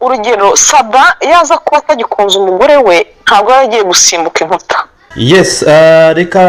Urugero, Sabin yaza kuba atagikunze umugore we, ntabwo yari agiye gusimbuka inkuta. Yes,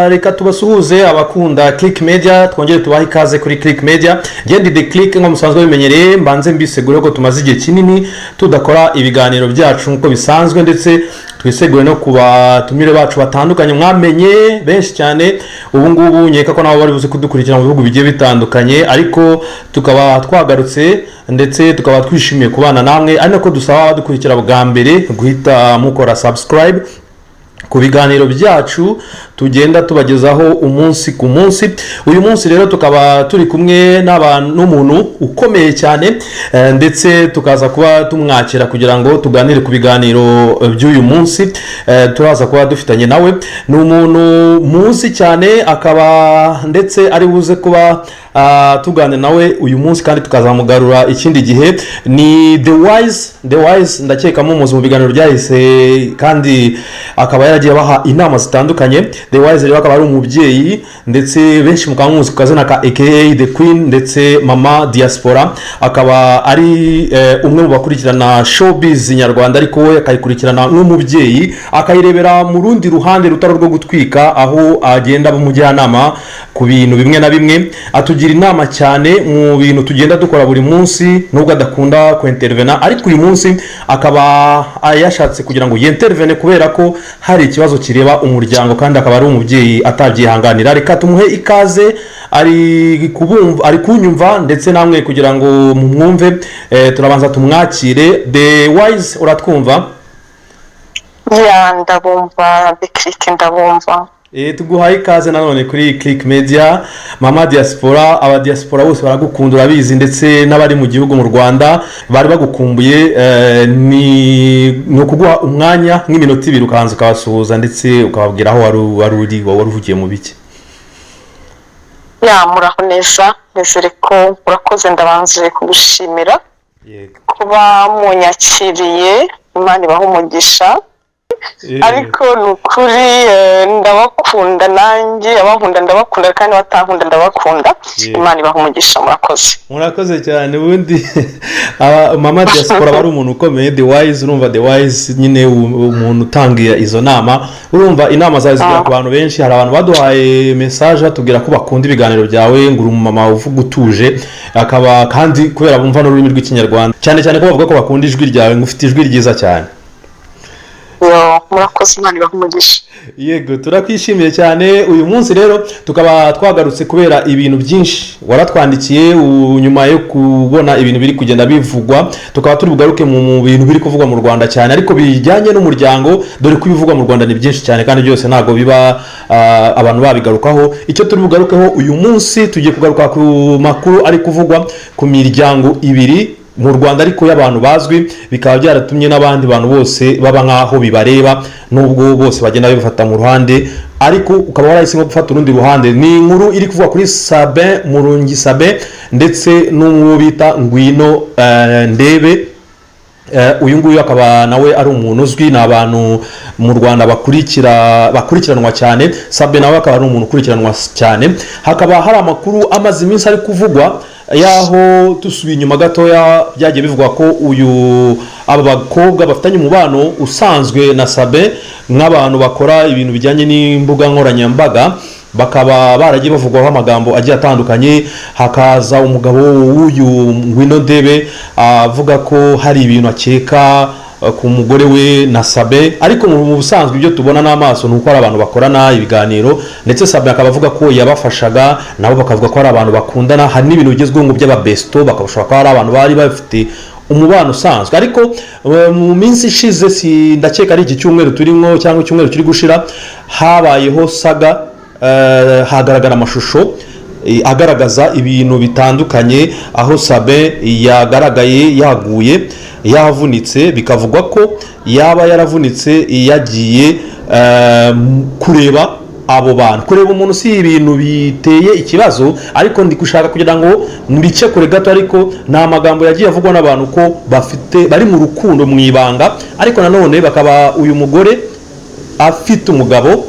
reka tubasuhuze abakunda Click Media, twongere tubahe ikaze kuri Click Media. Ngende The Click nko musanzwe bimenyereye, mbanze mbisegure ko tumaze igihe kinini tudakora ibiganiro byacu nk'uko bisanzwe, ndetse twisegure no ku batumire bacu batandukanye mwamenye benshi cyane. Ubu ngubu nkeka ko nabo bari buze kudukurikira mu bihugu bigiye bitandukanye, ariko tukaba twagarutse ndetse tukaba twishimiye kubana namwe, ari nako dusaba abadukurikira bwa mbere guhita mukora subscribe ku biganiro byacu tugenda tubagezaho umunsi ku munsi. Uyu munsi rero tukaba turi kumwe n'umuntu ukomeye cyane, ndetse tukaza kuba tumwakira kugira ngo tuganire ku biganiro by'uyu munsi. Turaza kuba dufitanye nawe, ni umuntu muzi cyane, akaba ndetse ari buze kuba tuganira nawe uyu munsi kandi tukazamugarura ikindi gihe. Ni The Wise. The Wise ndakeka mumuzi mu biganiro byahise, kandi akaba yaragiye abaha inama zitandukanye. The Wise rero akaba ari umubyeyi, ndetse benshi mukaba muzi ku kazina ka aka The Queen, ndetse Mama Diaspora. Akaba ari umwe mu bakurikirana showbiz nyarwanda, ariko we akayikurikirana nk'umubyeyi, akayirebera mu rundi ruhande rutari urwo gutwika, aho agenda aba umujyanama ku bintu bimwe na bimwe, atugira inama cyane mu bintu tugenda dukora buri munsi, nubwo adakunda kwentervena. Ariko uyu munsi akaba yashatse kugira ngo yentervene kubera ko hari ikibazo kireba umuryango, kandi akaba ari umubyeyi atabyihanganira. Reka tumuhe ikaze, ari kubumva, ari kunyumva, ndetse namwe kugira ngo mumwumve, turabanza tumwakire. The Wise, uratwumva? Yeah, ndabumva The Click, ndabumva. Tuguhaye ikaze nanone kuri Click Media, Mama Diaspora. Aba diaspora bose baragukunda, urabizi, ndetse n'abari mu gihugu mu Rwanda bari bagukumbuye. Ni ukuguha umwanya nk'iminota 2, ukabanza ukabasuhuza ndetse ukababwira aho wari uri, wari uhugiye mu biki. Yeah, muraho neza, nizere ko urakoze. Ndabanze kugushimira kuba munyakiriye, Imana ibaha umugisha. Ariko ni ukuri, ndabakunda nanjye, abankunda ndabakunda, kandi batankunda ndabakunda. Imana ibaha umugisha, murakoze. Murakoze cyane. Ubundi Mama Diaspora aba ari umuntu ukomeye, The Wise. Urumva The Wise nyine, umuntu utanga izo nama, urumva inama zawe zigera ku bantu benshi. Hari abantu baduhaye message batubwira ko bakunda ibiganiro byawe, ngo uri umumama uvuga utuje, akaba kandi kubera bumva n'ururimi rw'Ikinyarwanda cyane cyane, ko bavuga ko bakunda ijwi ryawe, ngo ufite ijwi ryiza cyane. Yo, murakoze, Imana ibaha umugisha. Yego, turakwishimiye cyane. Uyu munsi rero tukaba twagarutse kubera ibintu byinshi waratwandikiye nyuma yo kubona ibintu biri kugenda bivugwa. Tukaba turi bugaruke mu bintu biri kuvugwa mu Rwanda cyane, ariko bijyanye n'umuryango, dore ko ibivugwa mu Rwanda ni byinshi cyane kandi byose ntabwo biba abantu babigarukaho. Icyo turi bugarukeho uyu munsi, tugiye kugaruka ku makuru ari kuvugwa ku miryango ibiri mu Rwanda, ariko y'abantu bazwi, bikaba byaratumye n'abandi bantu bose baba nk'aho bibareba, nubwo bose bagenda babifata mu ruhande, ariko ukaba warahisemo gufata urundi ruhande. Ni inkuru iri kuvuga kuri Sabin Murungi Sabin ndetse n'uwo bita Ngwino Ndebe. Uyu nguyu akaba nawe ari umuntu uzwi, ni abantu mu Rwanda bakurikiranwa cyane. Sabin nawe akaba ari umuntu ukurikiranwa cyane. Hakaba hari amakuru amaze iminsi ari kuvugwa y'aho, dusubiye inyuma gatoya, byagiye bivugwa ko aba bakobwa bafitanye umubano usanzwe na Sabin, nk'abantu bakora ibintu bijyanye n'imbuga nkoranyambaga, bakaba baragiye bavugwaho amagambo agiye atandukanye. Hakaza umugabo w'uyu Ngwino Ndebe avuga ko hari ibintu akeka ku mugore we na Sabin, ariko mu busanzwe ibyo tubona n'amaso ni uko ari abantu bakorana ibiganiro, ndetse Sabin akaba avuga ko yabafashaga, nabo bakavuga ko ari abantu bakundana. Hari n'ibintu bigezweho ngo by'ababesto, bakabashobora kuba ari abantu bari bafite umubano usanzwe. Ariko mu minsi ishize, si ndakeka ari iki cyumweru turimo cyangwa icyumweru kiri gushira, habayeho saga, hagaragara amashusho agaragaza ibintu bitandukanye, aho Sabin yagaragaye yaguye yavunitse, bikavugwa ko yaba yaravunitse yagiye kureba abo bantu. Kureba umuntu si ibintu biteye ikibazo, ariko ndi gushaka kugira ngo mbice kure gato. Ariko ni amagambo yagiye avugwa n'abantu ko bafite bari mu rukundo mu ibanga, ariko nanone bakaba uyu mugore afite umugabo,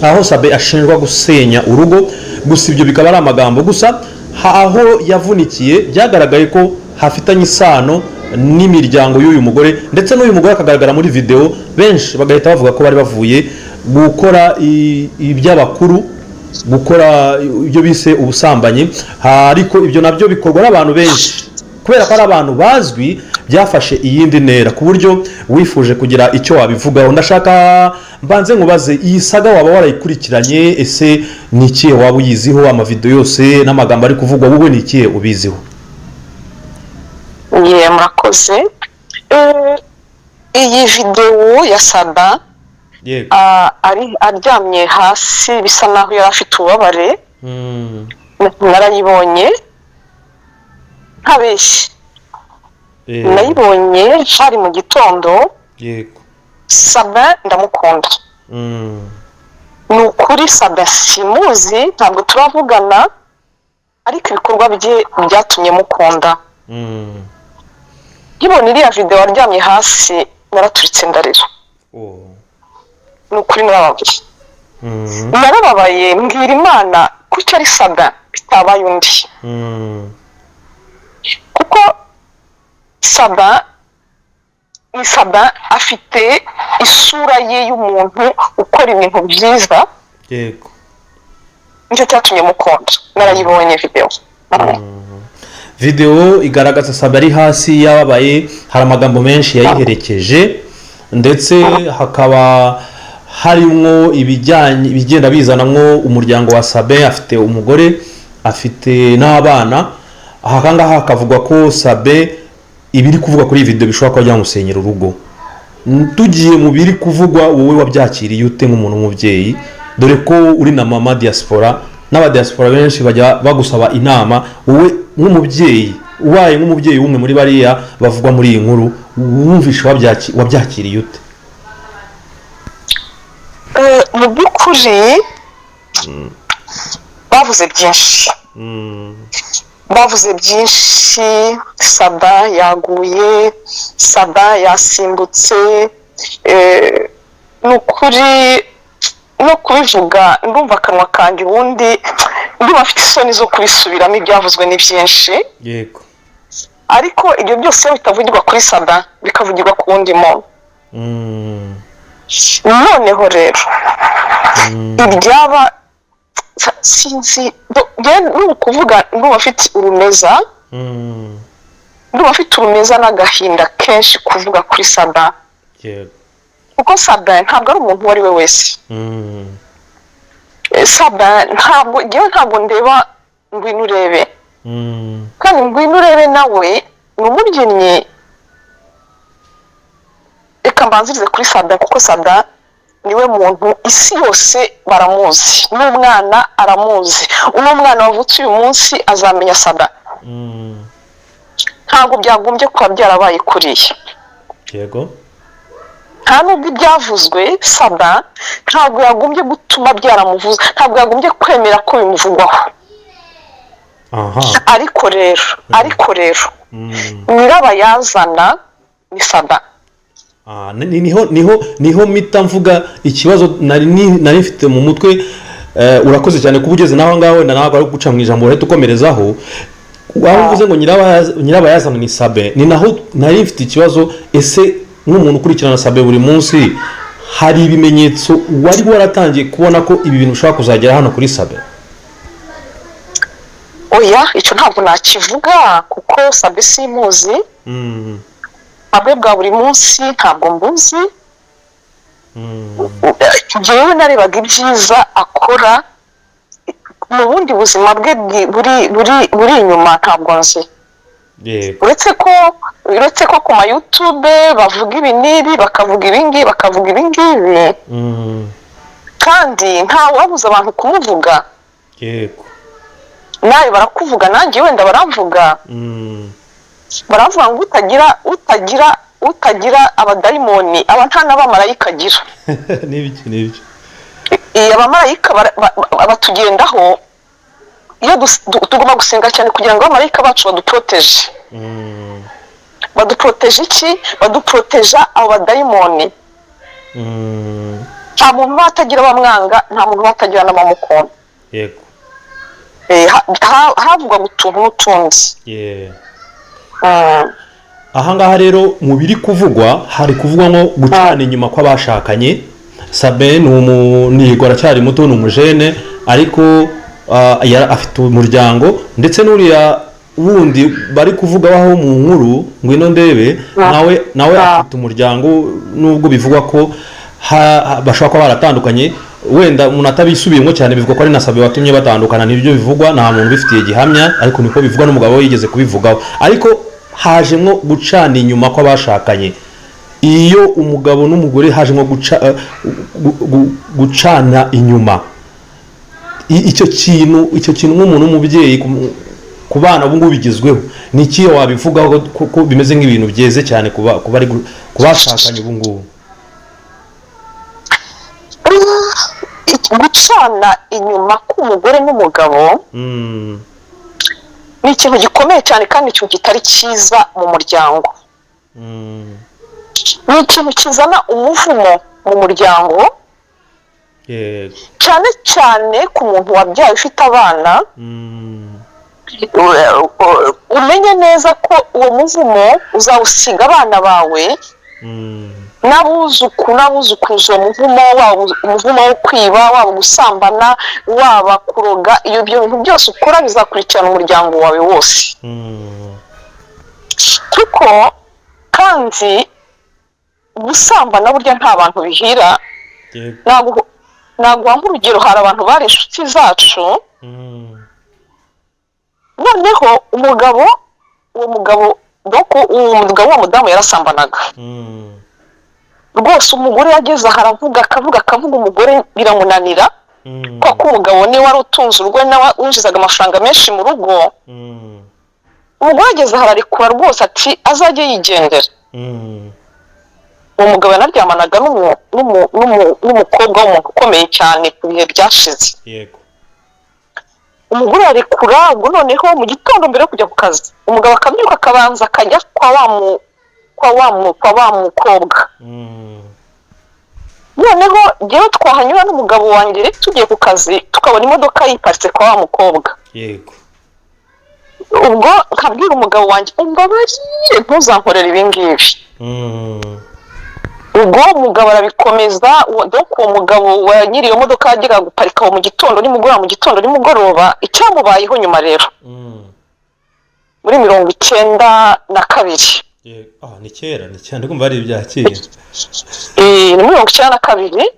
aho Sabin ashinjwa gusenya urugo. Gusa ibyo bikaba ari amagambo gusa. Aho yavunikiye byagaragaye ko hafitanye isano. n'imiryango y'uyu mugore, ndetse n'uyu mugore akagaragara muri videwo, benshi bagahita bavuga ko bari bavuye gukora iby'abakuru, gukora ibyo bise ubusambanyi. Ariko ibyo nabyo bikorwa n'abantu benshi kubera ko ari abantu bazwi, byafashe iyindi ntera ku buryo wifuje kugira icyo wabivugaho. Ndashaka mbanze nkubaze, iyi saga waba warayikurikiranye? Ese ni ikihe waba uyiziho? Amavidewo yose n'amagambo ari kuvugwa, wowe ni ikihe ubiziho? Ye, murakoze. Iyi videwo ya Sabin, ari aryamye hasi, bisa naho yari afite ububabare, narayibonye ntabeshye. Nayibonye hari mu gitondo. Sabin ndamukunda. Ni ukuri, Sabin simuzi, ntabwo turavugana, ariko ibikorwa bye byatumye mukunda. Nkibona iriya videwo aryamye hasi, naraturitse ndarira. Ni ukuri, narababaye. Narababaye, mbwira Imana kuki ari Sabin bitabaye undi, kuko Sabin ni Sabin, afite isura ye y'umuntu ukora ibintu byiza. Nicyo cyatumye mukunda. Narayibonye videwo. Videwo igaragaza Sabin ari hasi yababaye, hari amagambo menshi yayiherekeje, ndetse hakaba harimo ibijyanye ibigenda bizanamwo umuryango wa Sabin. Afite umugore, afite n'abana. Aha ngaha hakavugwa ko Sabin, ibiri kuvugwa kuri iyi videwo bishobora kuba byamusenyera urugo. Tugiye mu biri kuvugwa, wowe wabyakiriye ute nk'umuntu w'umubyeyi, dore ko uri na mama diaspora, n'abadiaspora benshi bajya bagusaba inama? Wowe nk'umubyeyi, ubaye nk'umubyeyi w'umwe muri bariya bavugwa muri iyi nkuru, wumvishe wabyakiriye ute? Mu by'ukuri bavuze byinshi, bavuze byinshi. Sabin yaguye, Sabin yasimbutse. Ni ukuri, no kubivuga ndumva akanwa kanjye ubundi ndumva afite isoni zo kubisubiramo. Ibyavuzwe ni byinshi, ariko ibyo byose iyo bitavugirwa kuri Sabin, bikavugirwa ku wundi muntu. Noneho rero ibyaba sinzi, ni ukuvuga ndumva afite urumeza, ndumva afite urumeza n'agahinda kenshi kuvuga kuri Sabin, kuko Sabin ntabwo ari umuntu uwo ari we wese. Sabin ntabwo, ngewe ntabwo ndeba Ngwino Urebe, kandi Ngwino Urebe nawe ni umubyinnyi. Reka mbanzirize kuri Sabin, kuko Sabin niwe muntu isi yose baramuzi, n'umwana aramuzi. Uno mwana wavutse uyu munsi azamenya Sabin. Ntabwo byagombye kuba byarabaye kuriya. Nta nubwo ibyavuzwe, Sabin ntabwo yagombye gutuma byaramuvuze, ntabwo yagombye kwemera ko bimuvugwaho. Ariko rero nyirabayazana ni Sabin. Niho mpita mvuga ikibazo nari mfite mu mutwe. Urakoze cyane kuba ugeze naho ngaho. Wenda ntabwo ari guca mu ijambo, urahita ukomerezaho aho uvuze ngo nyirabayazana ni Sabin. Ni naho nari mfite ikibazo. Ese nk'umuntu ukurikirana Sabin buri munsi, hari ibimenyetso wari waratangiye kubona ko ibi bintu bishobora kuzagera hano kuri Sabin? Oya, icyo ntabwo nakivuga, kuko Sabin simuzi bwe bwa buri munsi, ntabwo mbuzi. Njyewe narebaga ibyiza akora mu bundi buzima bwe buri inyuma, ntabwo nzi. Uretse ko ku ma YouTube bavuga ibi n'ibi, bakavuga ibi ngibi, bakavuga ibi ngibi, kandi nta wabuza abantu kumuvuga. Nawe barakuvuga, nanjye wenda baramvuga. Baravuga ngo utagira abadayimoni aba nta n'abamarayika agira. Nibyo, nibyo. Abamarayika batugendaho. Iyo tugomba gusenga cyane kugira ngo abamarayika bacu baduporoteje. Baduporoteje iki? Baduporoteja abo badayimoni. Nta muntu uba atagira abamwanga, nta muntu uba atagira n'abamukunda. Havugwaga utuntu n'utundi. Ahangaha rero mu biri kuvugwa, hari kuvugwa nko gucana inyuma kw'abashakanye. Sabe ni umunigo, aracyari muto, ni umujene, ariko afite umuryango, ndetse n'uriya wundi bari kuvugaho mu nkuru Ngwino Ndebe, nawe afite umuryango, nubwo bivugwa ko bashobora kuba baratandukanye. Wenda umuntu atabisubiyemo cyane, bivugwa ko ari na Sabe watumye batandukana. Nibyo bivugwa, nta muntu ubifitiye gihamya, ariko niko bivugwa, n'umugabo we yigeze kubivugaho. Ariko hajemo gucana inyuma kw'abashakanye. Iyo umugabo n'umugore hajemo gucana inyuma, icyo kintu nk'umuntu w'umubyeyi ku bana ubu ngubu bigezweho, ni iki wabivugaho, ko bimeze nk'ibintu byeze cyane ku bashakanye ubu ngubu? Gucana inyuma k'umugore n'umugabo ni ikintu gikomeye cyane, kandi ikintu kitari cyiza mu muryango. Ni ikintu kizana umuvumo mu muryango, cyane cyane ku muntu wabyaye ufite abana. Umenye neza ko uwo muvumo uzawusiga abana bawe n'abuzuku n'abuzukuruza. Uwo muvumo, waba umuvumo wo kwiba, waba gusambana, waba kuroga, iyo ibyo bintu byose ukora bizakurikirana umuryango wawe wose. Kuko kandi gusambana burya nta bantu bihira. Naguha nk'urugero, hari abantu bari inshuti zacu. Noneho umugabo, uwo mugabo, donc uwo mugabo, uwo mudamu yarasambanaga rwose. Umugore yageze aha aravuga, akavuga, akavuga, umugore biramunanira, kuko umugabo niwe wari utunze urugo, nawe winjizaga amafaranga menshi mu rugo. Umugore ageze aha ararekura rwose, ati azajye yigendera. Uwo mugabo yanaryamanaga n'umukobwa w'umuntu ukomeye cyane ku bihe byashize. Umugore ararekura. Ubwo noneho mu gitondo mbere yo kujya ku kazi, umugabo akabyuka, akabanza akajya kwa wa mukobwa. Noneho njyewe twahanyura n'umugabo wanjye tugiye ku kazi, tukabona imodoka yiparitse kwa wa mukobwa. Ubwo nkabwira umugabo wanjye: "Umbabarire, ntuzankorere ibi ngibi." Ubwo umugabo arabikomeza. Donc uwo mugabo wa nyiri iyo modoka yajyaga guparika aho mu gitondo, nimugoroba, mu gitondo, nimugoroba. Icyamubayeho nyuma rero, muri 92. Yego. Ah, ni kera, ni kera, ndikumva ari ibya kera. Ni 92.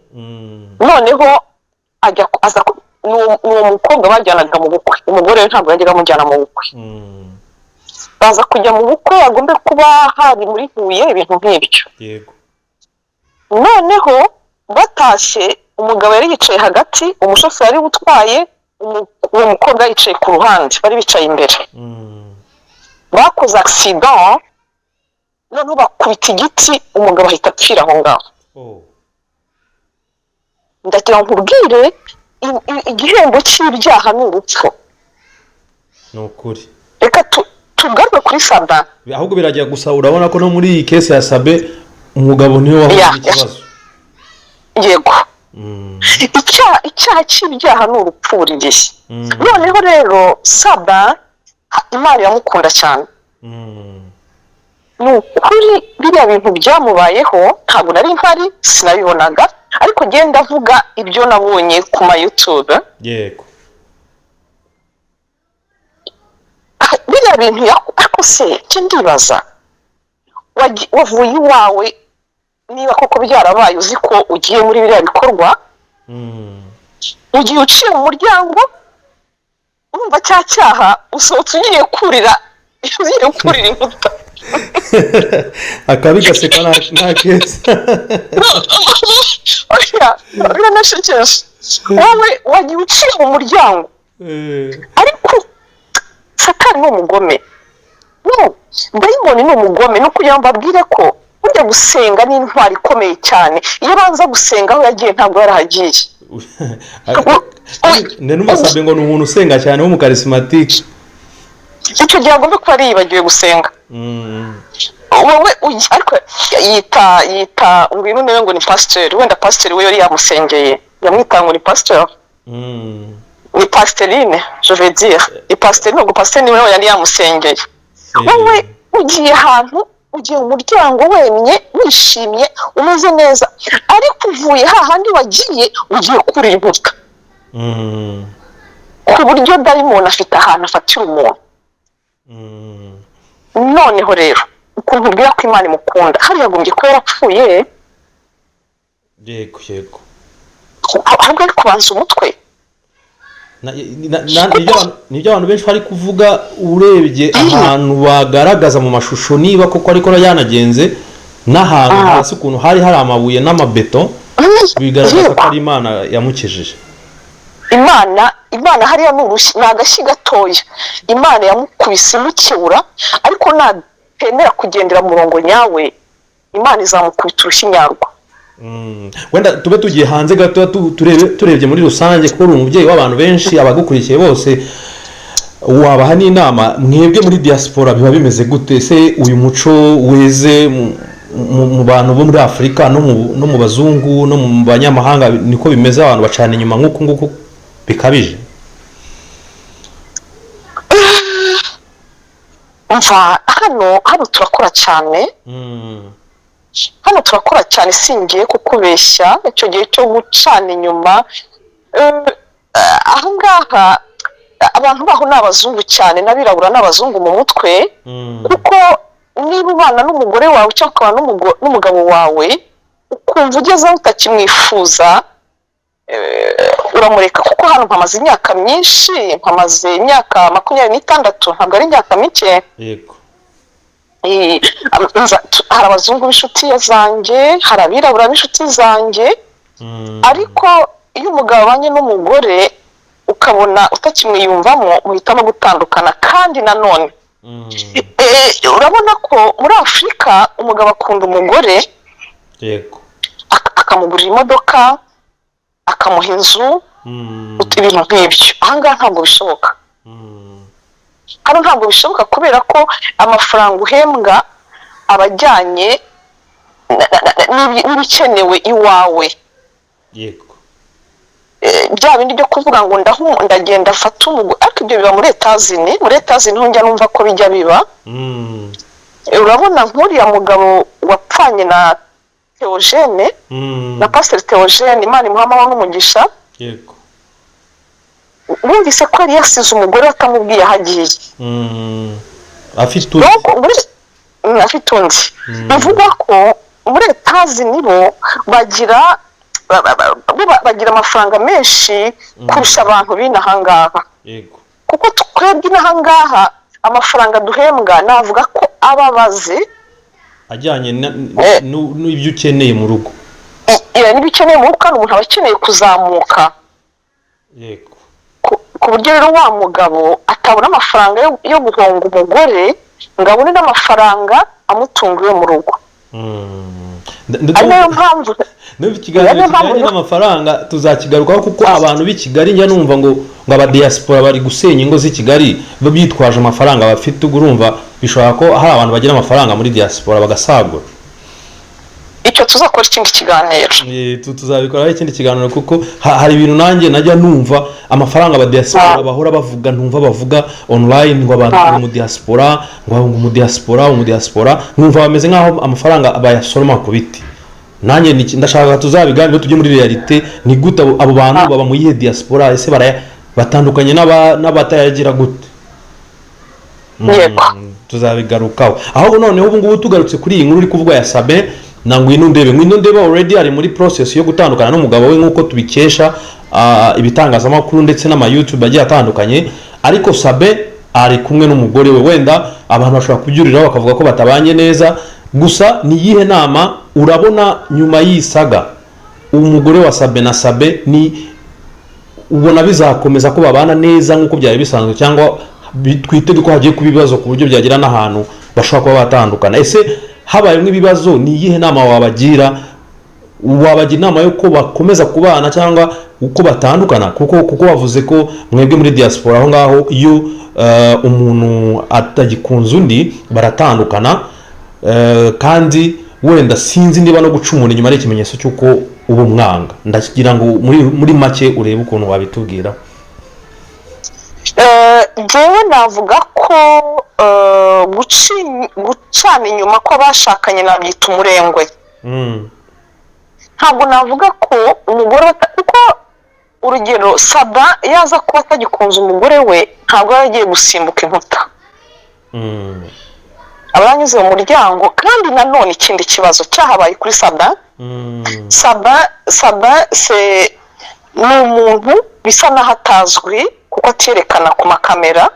Noneho ajya aza ni uwo mukobwa bajyanaga mu bukwe. Umugore we ntabwo yajyaga amujyana mu bukwe. Baza kujya mu bukwe, agombe kuba hari muri Huye, ibintu nk'ibyo. Noneho batashye, umugabo yari yicaye hagati, umushoferi ari utwaye, uwo mukobwa yicaye ku ruhande, bari bicaye imbere. Bakoze accident, noneho bakubita igiti, umugabo ahita apfira aho ngaho. Oh. Ndagira ngo nkubwire, igihembo cy'ibyaha ni urupfu. Ni ukuri. Reka tugaruke kuri Saba. Ahubwo birajya gusa, urabona ko no muri iyi case ya Sabe, umugabo niwe wahuye n'ikibazo. Yego. Icyaha cy'ibyaha ni urupfu buri gihe. Noneho rero Saba, Imana iramukunda cyane. Ni ukuri, biriya bintu byamubayeho ntabwo nari mpari, sinabibonaga, ariko ngenda ndavuga ibyo nabonye ku ma YouTube. Ah, biriya bintu ariko se njye ndibaza, wavuye iwawe, niba koko byarabaye, uzi ko ugiye muri biriya bikorwa, ugiye uciye mu muryango, urumva cya cyaha, usohotse ugiye kurira inkuta. Akabi gaseka nta keza. Oya, biranashekeje. Wowe wagiye uciye mu muryango, ariko Satani ni umugome, no dayimoni ni umugome. Ni ukugira ngo mbabwire ko burya gusenga ni intwari ikomeye cyane. Iyo abanza gusenga, aho yagiye ntabwo yarahagiye. Ntinumasabe ngo ni umuntu usenga cyane w'umucharismatique. Icyo gihe agomba kuba yari yibagiwe gusenga. Wowe ariko yita Ngwino Ndebe ngo ni pasiteri. Wenda pasiteri we yari yamusengeye, yamwita ngo ni pasiteri. Ni pasiterine, je veux dire ni pasiterine. Ubwo pasiteri niwe yari yamusengeye. Wowe ugiye ahantu Ugiye mu muryango wemye, wishimye, umeze neza, ariko uvuye hahandi wagiye, ugiye kurira inkuta, ku buryo dayimoni afite ahantu afatira umuntu. Noneho rero ukuntu ubwira ko Imana imukunda, hariya yagombye kuba yarapfuye. yego yego Ahubwo ari kubanza umutwe. Nibyo abantu benshi bari kuvuga. Urebye ahantu bagaragaza mu mashusho, niba koko ariko yanagenze, n'ahantu hasi ukuntu hari hari amabuye n'amabeto, bigaragaza ko ari Imana yamukijije. Imana hariya ni urushyi, ni agashyi gatoya Imana yamukubise imukebura, ariko natemera kugendera mu murongo nyawe, Imana izamukubita urushyi nyarwo. Wenda tube tugiye hanze gato, turebye muri rusange, kuko uri umubyeyi w'abantu benshi, abagukurikiye bose wabaha n'inama. Mwebwe muri diaspora biba bimeze gute se? Uyu muco weze mu bantu bo muri Afurika, no mu bazungu, no mu banyamahanga, niko bimeze? Abantu bacana inyuma nk'uku nguku bikabije? Umva, hano turakora cyane. Hano turakora cyane, singiye kukubeshya. Icyo gihe cyo gucana inyuma, ahangaha abantu baho ni abazungu cyane, n'abirabura n'abazungu mu mutwe, kuko niba ubana n'umugore wawe cyangwa ukabana n'umugabo wawe, ukumva ugeze aho utakimwifuza, uramureka. Kuko hano mpamaze imyaka myinshi, mpamaze imyaka 26, ntabwo ari imyaka mike. Hari abazungu b'inshuti zanjye, hari abirabura b'inshuti zanjye, ariko iyo umugabo abanye n'umugore ukabona utakimwiyumvamo, muhitamo gutandukana. Kandi nanone urabona ko muri Afurika umugabo akunda umugore, akamugurira imodoka, akamuha inzu, ibintu nk'ibyo. Ahangaha ntabwo bishoboka. Hano ntabwo bishoboka, kubera ko amafaranga uhembwa aba ajyanye n'ibikenewe iwawe. Bya bindi byo kuvuga ngo ndagenda mfate umugore, ariko ibyo biba muri Etazini. Muri Etazini ho njya numva ko bijya biba. Urabona nk'uriya mugabo wapfanye na Theogene, na Pasiteri Theogene, Imana imuha amahoro n'umugisha. Bumvise ko yari yasize umugore atamubwiye aho agiye. Afite undi. Donc, afite undi. Bivugwa ko muri Etazini bo bagira bo bagira amafaranga menshi kurusha abantu b'inahangaha, kuko twebwe inahangaha amafaranga duhembwa navuga ko aba abaze ajyanye n'ibyo ukeneye mu rugo. Niba ukeneye mu rugo, kandi umuntu aba akeneye kuzamuka, ku buryo rero wa mugabo atabona amafaranga yo guhonga umugore ngo abone n'amafaranga amutunga iwe mu rugo. Ari nayo mpamvu N'ubu ikiganiro Niyo mpamvu kijyanye n'amafaranga tuzakigarukaho, kuko abantu b'i Kigali njya numva ngo abadiyasipora bari gusenya ingo z'i Kigali bitwaje amafaranga bafite. Ubwo urumva bishobora ko hari abantu bagira amafaranga muri diaspora bagasagura. Icyo tuzakora ikindi kiganiro. Tuzabikoraho ikindi kiganiro, kuko hari ibintu nanjye najya numva, amafaranga abadiaspora bahora bavuga, ntumva bavuga online ngo abantu ngo mu diaspora, ngo mu diaspora, nkumva bameze nk'aho amafaranga bayasoroma ku biti. Nanjye ndashaka tuzabiganire, tujye muri réalité. Ni gute abo bantu baba mu yihe diaspora? Ese batandukanye n'abatayagira gute? Tuzabigarukaho. Ahubwo noneho ubu ngubu tugarutse kuri iyi nkuru uri kuvuga ya Sabe na Ngwino Ndebe. Ngwino Ndebe already ari muri process yo gutandukana n'umugabo we, nk'uko tubikesha ibitangazamakuru ndetse n'ama YouTube agiye atandukanye, ariko Sabe ari kumwe n'umugore we. Wenda abantu bashobora kubyuriraho bakavuga ko batabanye neza. Gusa ni iyihe nama urabona nyuma y'iyi saga, umugore wa Sabe na Sabe, ni ubona bizakomeza ko babana neza nk'uko byari bisanzwe, cyangwa twitege ko hagiye kuba ibibazo ku buryo byagera n'ahantu bashobora kuba batandukana? Ese habayemo ibibazo, ni iyihe nama wabagira? Wabagira inama yo ko bakomeza kubana cyangwa uko batandukana? Kuko bavuze ko mwebwe muri diaspora aho ngaho, iyo umuntu atagikunze undi baratandukana. Kandi wenda sinzi niba no guca umuntu inyuma ari ikimenyetso cy'uko uba umwanga. Ndagira ngo muri make urebe ukuntu wabitubwira. Njyewe navuga ko gucana inyuma kw'abashakanye nabyita umurengwe. Ntabwo navuga ko umugore kuko urugero Saba yaza kuba atagikunze umugore we, ntabwo yari agiye gusimbuka inkuta, aba yanyuze mu muryango. Kandi nanone ikindi kibazo cyahabaye kuri Saba, Saba se ni umuntu bisa n'aho atazwi kuko atiyerekana ku makamera,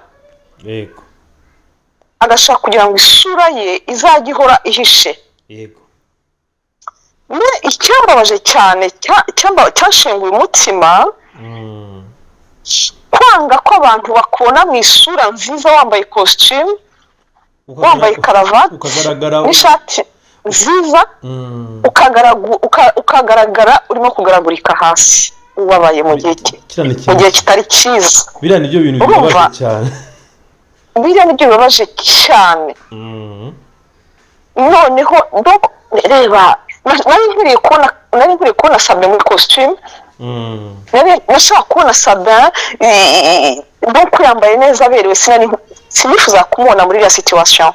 agashaka kugira ngo isura ye izajye ihora ihishe. Icyambabaje cyane, cyashenguye umutima, kwanga ko abantu bakubona mu isura nziza, wambaye kositimu, wambaye karavati ukagaragara n'ishati nziza, ukagaragara urimo kugaragurika hasi, ubabaye mu gihe Kiriya ni mu ikintu gihe kitari cyiza. Biriya nibyo bintu Urumva? bibabaje cyane. Biriya nibyo bibabaje cyane. Noneho donc reba, nari nkwiriye kubona Sabin muri costume, nari nashaka kubona Sabin donc yambaye neza, aberewe. Sinifuza kumubona muri iriya situation.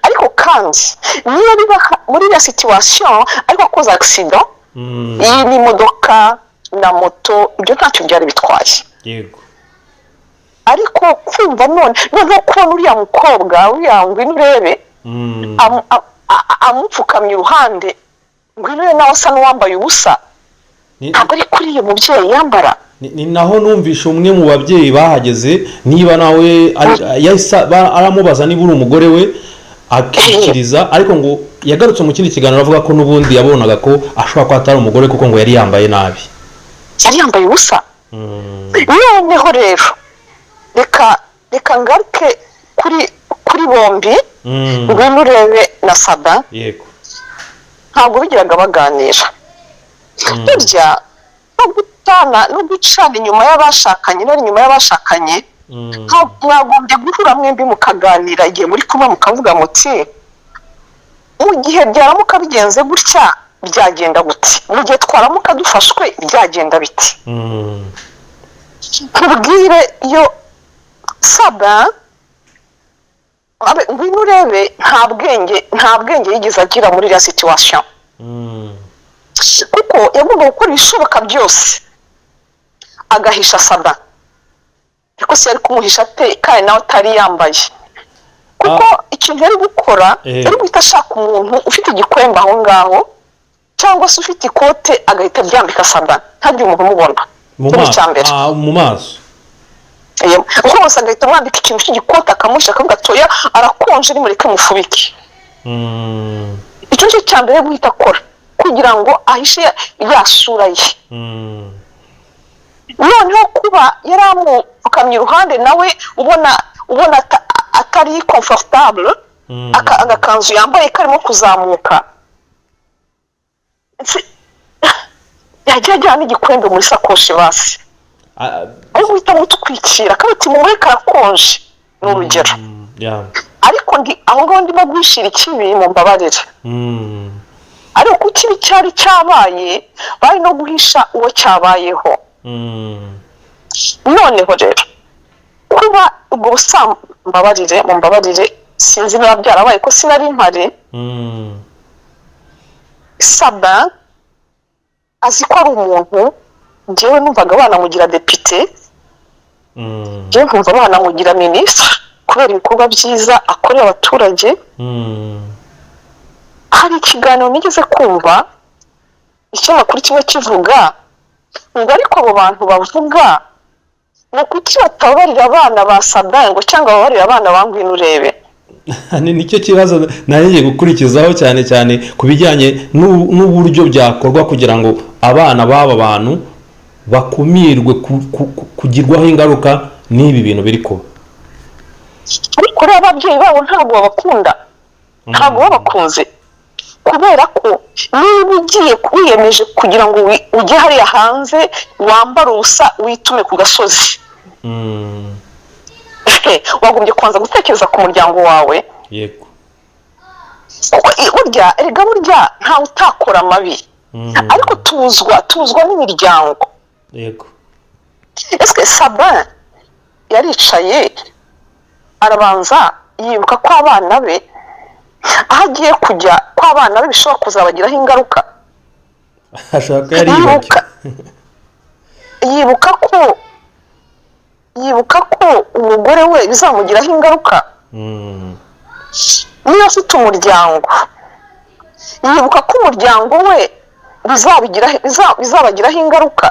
Ariko kandi niyo biba muri iriya situation ariko akoze accident, iyi ni imodoka na moto, ibyo ntacyo byari bitwaye. Ariko kumva noneho kubona uriya mukobwa, uriya Ngwino Urebe, amupfukamye iruhande, Ngwino Urebe nawe asa n'uwambaye ubusa, ntabwo ari kuri iyo mubyeyi yambara. Ni naho numvishe umwe mu babyeyi bahageze, niba nawe yahise aramubaza niba uri umugore we, akikiriza. Ariko ngo yagarutse mu kindi kiganiro avuga ko n'ubundi yabonaga ko ashobora kuba atari umugore, kuko ngo yari yambaye nabi. Yari yambaye ubusa. Noneho rero reka ngaruke kuri bombi, Ngwino Urebe na Saba. Ntabwo bigiraga baganira. Burya no gutana no gucana inyuma y'abashakanye, no inyuma y'abashakanye, mwagombye guhura mwembi mukaganira igihe muri kumwe, mukavuga muti: "Mu gihe byaramuka bigenze gutya byagenda gute? Mu gihe twaramuka dufashwe byagenda biti?" Nkubwire, iyo Saba, Ngwino Urebe, nta bwenge yigeze agira muri iriya situation, kuko yagomba gukora ibishoboka byose agahisha Saba. Ariko se yari kumuhisha ate kandi nawe atari yambaye? Kuko ikintu yari gukora, yari guhita ashaka umuntu ufite igikwembe aho ngaho cyangwa se ufite ikote, agahita aryambika Saba, ntagire umuntu umubona. Mu Icyo ni maso? icya mbere. Ah, mu maso. Rwose agahita amwambika ikintu cy'igikote, akamuhisha, akavuga ati: "Oya, arakonje, nimureke mufubike." Icyo nicyo cya mbere yo guhita akora kugira ngo ahishe ya sura ye. Noneho kuba yari amupfukamye iruhande, nawe ubona atari comfortable, agakanzu yambaye karimo kuzamuka, yagiye ajyana n'igikwembe muri sakoshi basi, ariko guhita amutwikira akaba ati: "Mumure, karakonje," ni urugero. Ariko ndi aho ngaho ndimo guhishira ikibi, mu mbabarire, ariko kuko ikibi cyari cyabaye, bari no guhisha uwo cyabayeho. Noneho rero kuba ubwo mbabarire, mumbabarire, sinzi niba byarabaye ko sinari mpari. Saba azi ko ari umuntu, njyewe numvaga banamugira depite, njyewe nkumva banamugira minisitiri kubera ibikorwa byiza akorera abaturage. Hari ikiganiro nigeze kumva ikinyamakuru kimwe kivuga ngo: "Ariko abo bantu bavuga ngo kuki batabarira abana ba Sabin ngo cyangwa babarira abana ba Ngwino Urebe?" Ni nicyo kibazo nari gukurikizaho, cyane cyane ku bijyanye n'uburyo byakorwa kugira ngo abana b'aba bantu bakumirwe kugirwaho ingaruka n'ibi bintu biri kuba. Ariko rero ababyeyi babo ntabwo babakunda, ntabwo babakunze, kubera ko niba ugiye wiyemeje kugira ngo ujye hariya hanze wambare ubusa, witume ku gasozi, wagombye kubanza gutekereza ku muryango wawe. Kuko burya erega burya ntawe utakora amabi, ariko tuzwa n'imiryango. Ese Sabin Yaricaye arabanza yibuka ko abana be, aho agiye kujya, ko abana be bishobora kuzabagiraho ingaruka? Ashaka yari yibagiwe. Yibuka ko umugore we bizamugiraho ingaruka? Niba afite umuryango, yibuka ko umuryango we bizabagiraho ingaruka?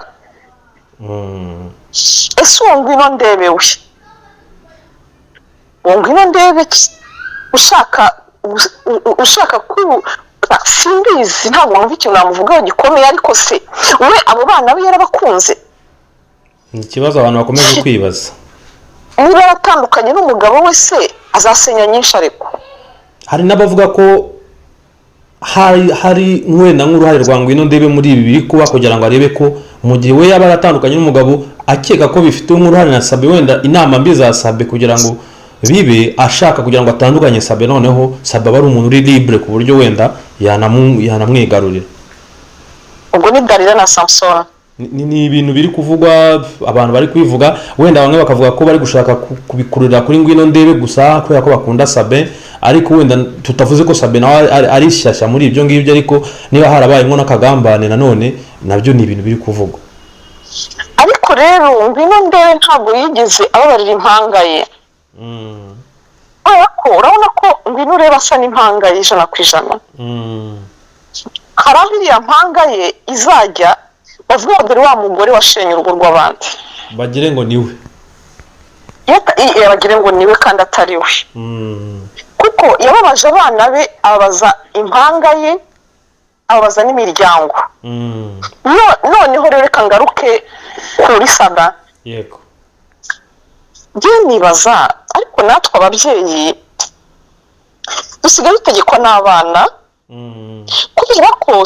Ese uwo Ngwino Ndebe we, uwo Ngwino Ndebe ushaka ku, simbizi, ntabwo numva ikintu namuvugaho gikomeye, ariko se we abo bana be yarabakunze? Ni ikibazo abantu bakomeje kwibaza. Niba yaratandukanye n'umugabo we se, azasenya nyinshi, ariko Hari n'abavuga ko hari wenda nk'uruhare rwa Ngwino Ndebe muri ibi biri kuba, kugira ngo arebe ko mu gihe we yaba yaratandukanye n'umugabo, akeka ko bifite nk'uruhare na Sabe, wenda inama mbi za Sabe, kugira ngo bibe ashaka kugira ngo atandukanye Sabe, noneho Sabe aba ari umuntu uri libre ku buryo wenda yanamwigarurira. Ubwo ni Dalila na Samusoni. Ni ibintu biri kuvugwa, abantu bari kubivuga, wenda bamwe bakavuga ko bari gushaka kubikururira kuri Ngwino Ndebe gusa kubera ko bakunda Sabe, ariko wenda tutavuze ko Sabe nawe ari shyashya muri ibyo ngibyo, ariko niba harabayemo n'akagambane nanone, nabyo ni ibintu biri kuvugwa. Ariko rero Ngwino Ndebe ntabwo yigeze ababarira impanga ye, kubera ko urabona ko Ngwino Urebe asa n'impanga ye 100%. Hari aho iriya mpanga ye izajya bavuga ngo: "Dore wa mugore washenye urugo rw'abandi." Bagire ngo niwe. Bagire ngo niwe kandi atari we, kuko yababaje abana be, ababaza impanga ye, ababaza n'imiryango. Noneho rero reka ngaruke kuri Sada. Njye nibaza, ariko natwe ababyeyi dusigaye dutegekwa n'abana, kubera ko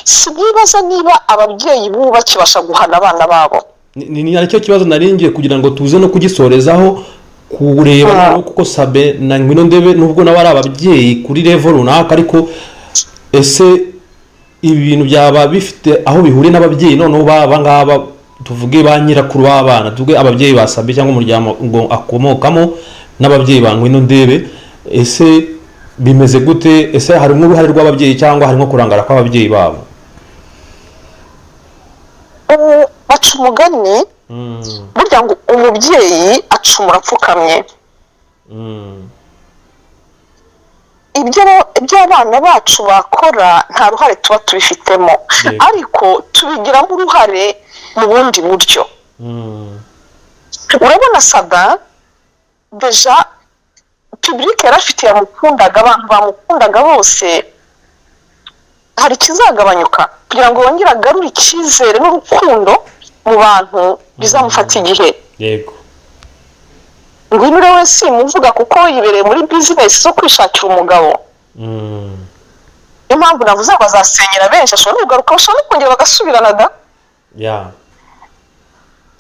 sinibaza niba ababyeyi b'ubu bakibasha guhana abana babo. Ni nacyo kibazo nari ngiye kugira ngo tuze no kugisorezaho, kureba noneho, kuko Sabe na Ngwino Ndebe, nubwo nabo ari ababyeyi kuri level runaka, ariko ese ibi bintu byaba bifite aho bihuriye n'ababyeyi noneho baba ngaba, tuvuge ba nyirakuru b'abana, tuvuge ababyeyi ba Sabe cyangwa umuryango akomokamo n'ababyeyi ba Ngwino Ndebe? Ese bimeze gute? Ese harimo uruhare rw'ababyeyi cyangwa harimo kurangara kw'ababyeyi babo? Ubu baca umugani burya ngo umubyeyi acumura apfukamye. Ibyo abana bacu bakora nta ruhare tuba tubifitemo, ariko tubigiramo uruhare mu bundi buryo. Urabona Sada, déjà public yari afite yamukundaga, abantu bamukundaga bose, hari ikizagabanyuka kugira ngo yongere agarure icyizere n'urukundo mu bantu, bizamufata igihe. Ngwino Urebe we simuvuga kuko yibereye muri business zo kwishakira umugabo. Niyo mpamvu navuze ngo azasenyera benshi. Ashobora no kugaruka, bashobora no kongera bagasubirana da.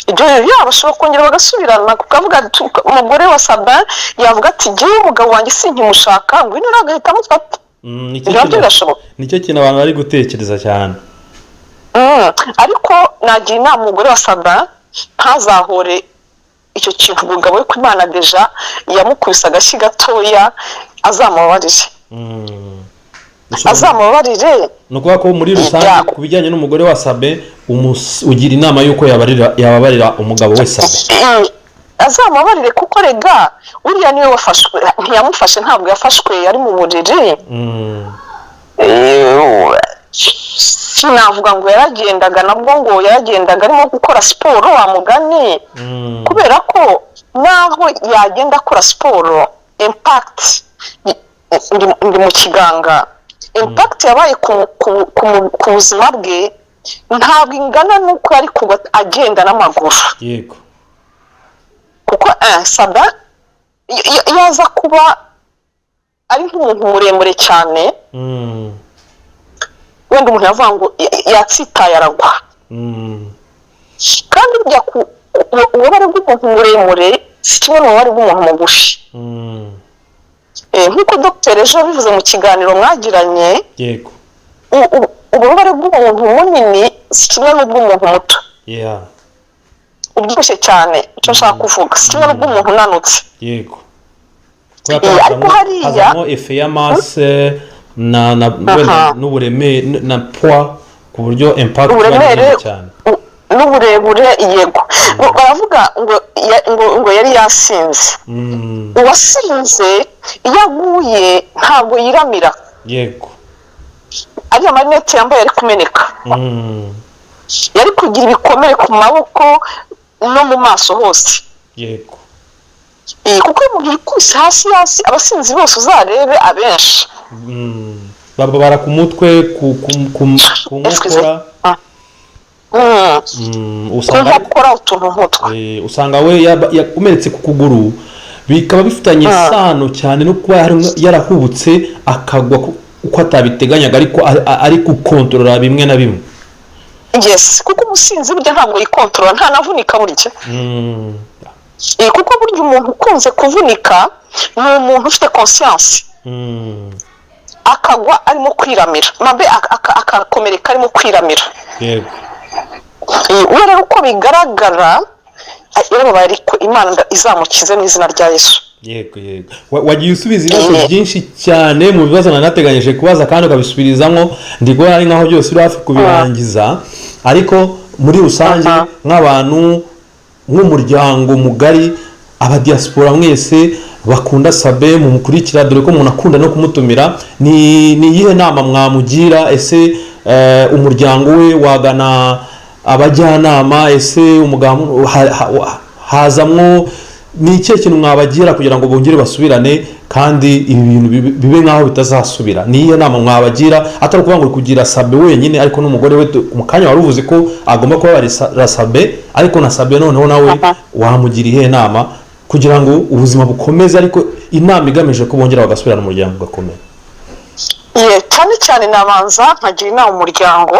Ibyo yaba bashobora kongera bagasubirana, kukavuga ati umugore wa Sabin yavuga ati: "Jyewe umugabo wanjye sinkimushaka," Ngwino nawe agahita amufata. Nicyo Ibyo nabyo birashoboka. Nicyo kintu abantu bari gutekereza cyane. Ariko nagira inama umugore wa Sabin ntazahore icyo kintu umugabo we, ko Imana déjà yamukubise agashyi gatoya, azamubabarire. Azamubabarire. Ni ukuvuga ko muri rusange, ku bijyanye n'umugore wa Sabe, ugira inama y'uko yababarira umugabo we Sabe. Azamubabarire, kuko rega uriya niwe wafashwe, ntiyamufashe, ntabwo yafashwe yari mu buriri. Sinavuga ngo yaragendaga, nabwo ngo yaragendaga arimo gukora siporo wa mugani, kubera ko naho yagenda akora siporo, impact, ndi mu kiganga, impact yabaye ku buzima bwe ntabwo ingana n'uko yari kuba agenda n'amaguru. Kuko Sada iyo aza kuba ari nk'umuntu muremure cyane, wenda umuntu yavuga ngo yatsitaye aragwa. Kandi burya ububabare bw'umuntu muremure si kimwe n'ububabare bw'umuntu mugufi. Nk'uko dogiteri ejo yabivuze mu kiganiro mwagiranye, ububabare bw'umuntu munini si kimwe n'ubw'umuntu muto. Ubyibushye cyane, icyo nshaka kuvuga, si kimwe n'ubw'umuntu unanutse. Yego. Ariko hariya Hazamo effet ya masse na wenda n'uburemere na poids, ku buryo impact iba ari Uburemere nini cyane. n'uburebure, yego. Ngo baravuga ngo yari yasinze. Uwasinze iyo aguye ntabwo yiramira. Ariya marinete yambaye yari kumeneka, yari kugira ibikomere ku maboko no mu maso hose. Kuko iyo umuntu yikubise hasi hasi, abasinzi bose uzarebe abenshi Bababara ku mutwe, ku Excuse. nkokora. Ku Usanga nkokora, utuntu nk'utwo. Usanga we yakomeretse ku kuguru, bikaba bifitanye isano cyane no kuba yarahubutse akagwa uko atabiteganyaga, ariko ari gukontorora bimwe na bimwe. Yes, kuko umusinzi burya ntabwo yikontorora, ntanavunika burya. Kuko burya umuntu ukunze kuvunika ni umuntu ufite conscience, akagwa arimo kwiramira, mabe akakomereka arimo kwiramira. We rero uko bigaragara yarababaye, ariko Imana izamukize mu izina rya Yesu. Yego, wagiye usubiza ibibazo byinshi cyane mu bibazo nanateganyije kubaza kandi ukabisubirizamo. Ndi kubona ari nkaho byose uri hafi kubirangiza, ariko muri rusange, nk'abantu, nk'umuryango mugari, abadiyasipora mwese bakunda Sabe, mumukurikira, dore ko umuntu akunda no kumutumira, ni iyihe nama mwamugira? Ese umuryango we wagana abajyanama? Ese umugabo hazamwo, ni ikihe kintu mwabagira kugira ngo bongere basubirane kandi ibi bintu bibe nk'aho bitazasubira? Ni iyihe nama mwabagira, atari ukuvuga ngo kugira Sabe wenyine, ariko n'umugore we? Mu kanya wari uvuze ko agomba kuba Sabe, ariko na Sabe noneho nawe wamugira iyihe nama kugira ngo ubuzima bukomeze, ariko inama igamije ko bongera bagasubirana, umuryango ugakomera? Ye, cyane cyane nabanza nkagira inama umuryango.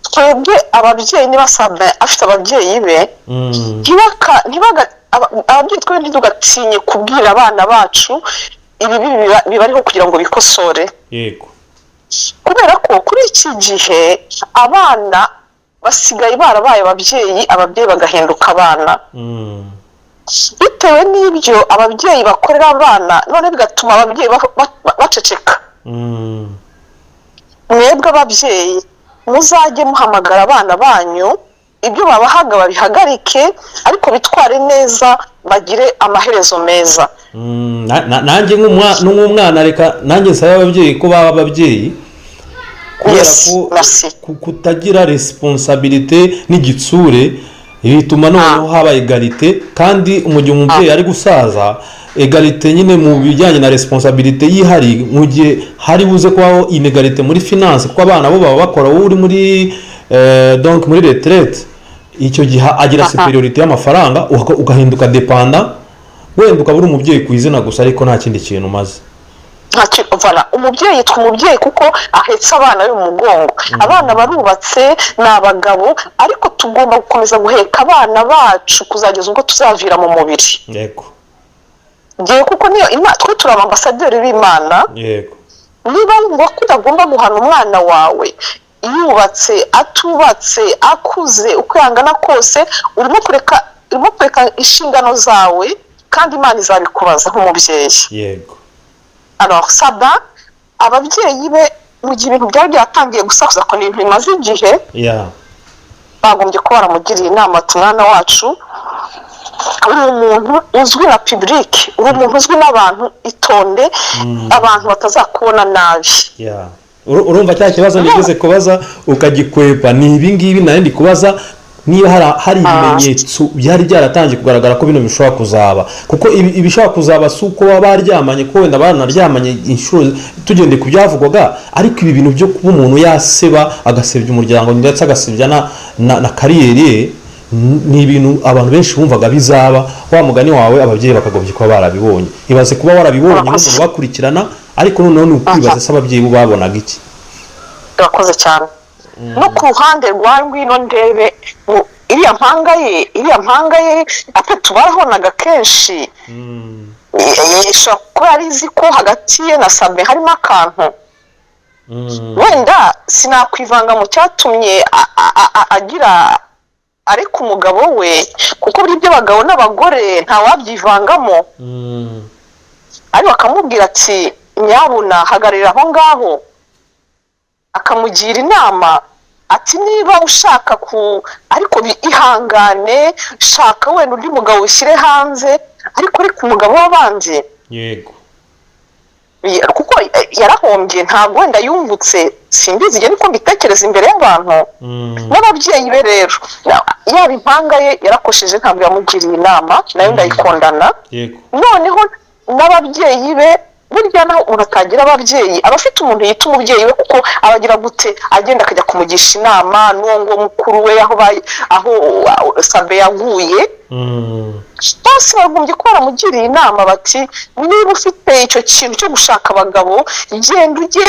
Twebwe ababyeyi, niba Sabe afite ababyeyi be, ababyeyi twebwe ntidugatinye kubwira abana bacu ibibi bibariho kugira ngo bikosore, kubera ko kuri iki gihe abana basigaye barabaye ababyeyi, ababyeyi bagahinduka abana bitewe n'ibyo ababyeyi bakorera abana, none bigatuma ababyeyi baceceka. Mwebwe ababyeyi muzajye muhamagara abana banyu, ibyo babahaga babihagarike, ariko bitware neza, bagire amaherezo meza. Nanjye nk'umwana, reka nanjye nsaba ababyeyi ko baba ababyeyi, kubera ko Merci. kutagira responsabilité n'igitsure bituma noneho haba égalité, kandi mu gihe umubyeyi ari gusaza, égalité nyine mu bijyanye na responsabilité yihari, mu gihe hari buze kubaho inégalité muri finance, kuko abana bo baba bakora, wowe uri muri donc muri retraite. Icyo gihe agira supériorité y'amafaranga, ugahinduka dépendant, wenda ukaba uri umubyeyi ku izina gusa, ariko nta kindi kintu umaze. Voilà, umubyeyi yitwa umubyeyi kuko ahetse abana be mu mugongo. Abana barubatse, ni abagabo, ariko tugomba gukomeza guheka abana bacu kuzageza ubwo tuzavira mu mubiri. Ngiye kuko niyo twe turi abambasaderi b'Imana. Niba wumva ko utagomba guhana umwana wawe, yubatse, atubatse, akuze, uko yangana kose, urimo kureka inshingano zawe, kandi Imana izabikubaza nk'umubyeyi. Alors Saba, ababyeyi be, mu gihe ibintu byari byatangiye gusakuza ko ni ibintu bimaze igihe, bagombye kuba baramugiriye inama ati: "Mwana wacu, uri umuntu uzwi na public, uri umuntu uzwi n'abantu, itonde abantu batazakubona nabi." Urumva cya kibazo nigeze kubaza ukagikwepa, ni ibi ngibi nari ndi kubaza, niba hari ibimenyetso byari byaratangiye kugaragara ko bino bishobora kuzaba, kuko ibishobora kuzaba si uko baba baryamanye, ko wenda baranaryamanye inshuro tugendeye ku byavugwaga, ariko ibi bintu byo kuba umuntu yaseba, agasebya umuryango, ndetse agasebya na carrière ye, ni ibintu abantu benshi bumvaga bizaba. Wa mugani wawe, ababyeyi bakagombye kuba barabibonye. Ibaze kuba warabibonye nk'umuntu bakurikirana, ariko noneho ni ukwibaza se ababyeyi bo babonaga iki? Urakoze cyane. No ku ruhande rwa Ngwino Ndebe, iriya mpanga ye ate tubarahonaga kenshi, ishobora kuba yari izi ko hagati ye na Sabe harimo akantu. Wenda sinakwivanga mu cyatumye agira Ariko umugabo we, kuko burya iby'abagabo n'abagore ntawabyivangamo, ariko akamubwira ati: "Nyabuna hagararira aho ngaho." Akamugira inama ati: "Niba ushaka ku ariko ihangane, shaka wenda undi mugabo ushyire hanze, ariko umugabo w'abandi." Kuko yarahombye, ntabwo wenda yungutse, simbizi igihe, niko mbitekereza imbere y'abantu. N'ababyeyi be rero, yaba impanga ye yarakosheje, ntabwo yamugiriye inama, nayo ndayikondana. Noneho n'ababyeyi be, burya naho umuntu atagira ababyeyi aba afite umuntu yita umubyeyi we, kuko aba agira gute, agenda akajya kumugisha inama n'uwo nguwo mukuru we aho Sabe yaguye. Bose bagombye kuba baramugiriye inama bati: "Niba ufite icyo kintu cyo gushaka abagabo, genda ujye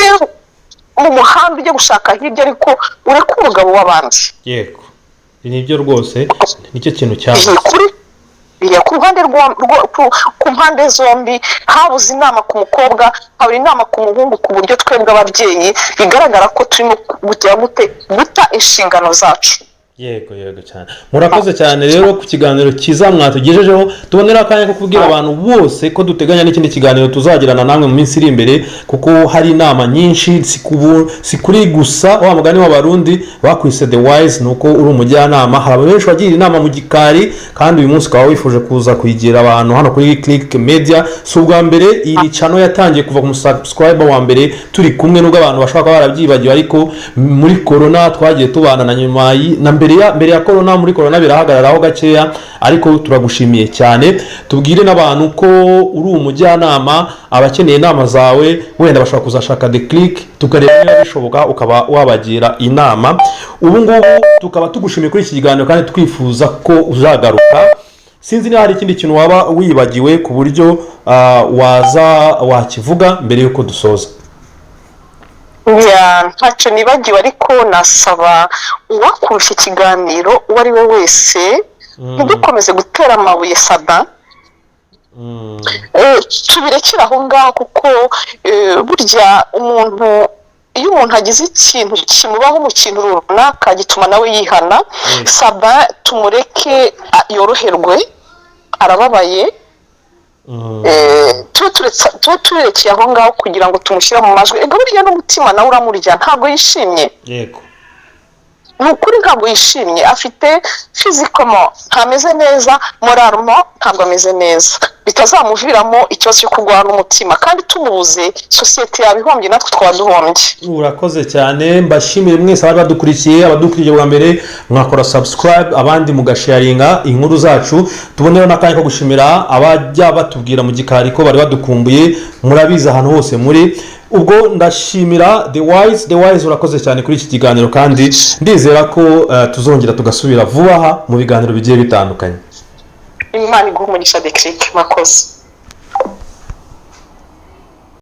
mu muhanda, ujye gushaka hirya, ariko ureke umugabo w'abandi." Yego, nibyo rwose, nicyo kintu cyabuze. Kuri biriya ku ruhande ku mpande zombi habuze inama ku mukobwa, habura inama ku muhungu, ku buryo twebwe ababyeyi bigaragara ko turimo kugira gute, guta inshingano zacu. Yego cyane. Murakoze cyane rero ku kiganiro cyiza mwatugejejeho. Tubonera akanya ko kubwira abantu bose ko duteganya n'ikindi kiganiro tuzagirana namwe mu minsi iri imbere, kuko hari inama nyinshi, si kuri gusa wa mugani w'Abarundi bakwise The Wise, ni uko uri umujyanama. Hari abantu benshi bagira inama mu gikari, kandi uyu munsi ukaba wifuje kuza kuyigira abantu hano kuri Click Media. Si ubwa mbere, iyi channel yatangiye kuva ku musubscriber wa mbere turi kumwe, nubwo abantu bashobora kuba barabyibagiwe, ariko muri corona twagiye tubana na nyuma na mbere ya corona, muri corona birahagararaho gakeya, ariko turagushimiye cyane. Tubwire n'abantu ko uri umujyanama, abakeneye inama zawe wenda bashobora kuzashaka The Click, tukareba niba bishoboka ukaba wabagira inama. Ubu ngubu tukaba tugushimiye kuri iki kiganiro kandi twifuza ko uzagaruka. Sinzi niba hari ikindi kintu waba wibagiwe ku buryo waza wakivuga mbere y'uko dusoza. Ya, ntacyo nibagiwe, ariko nasaba uwakurusha ikiganiro uwo ari we wese, ntidukomeze gutera amabuye Sada. Tubirekere aho ngaho, kuko burya umuntu, iyo umuntu agize ikintu kimubaho mu kintu runaka, gituma nawe yihana. Saba tumureke yoroherwe, arababaye. Tube turekeye aho ngaho kugira ngo tumushyire mu majwi. Ega burya n'umutima nawe uramurya, ntabwo yishimye. Ni ukuri ntabwo yishimye, afite physiquement ntameze neza, moralement ntabwo ameze neza, bitazamuviramo ikibazo cyo kurwara n'umutima, kandi tumubuze sosiyete yaba ihombye, natwe twaba duhombye. Urakoze cyane. Mbashimire mwese abari badukurikiye, abadukurikiye bwa mbere mwakora subscribe, abandi mugasharinga inkuru zacu. Tubonereho n'akanya ko gushimira abajya batubwira mu gikari ko bari badukumbuye, murabizi ahantu hose muri. Ubwo ndashimira The Wise. The Wise, urakoze cyane kuri iki kiganiro, kandi ndizera ko tuzongera tugasubira vuba aha mu biganiro bigiye bitandukanye. Imana iguhe umugisha, Decrick, murakoze.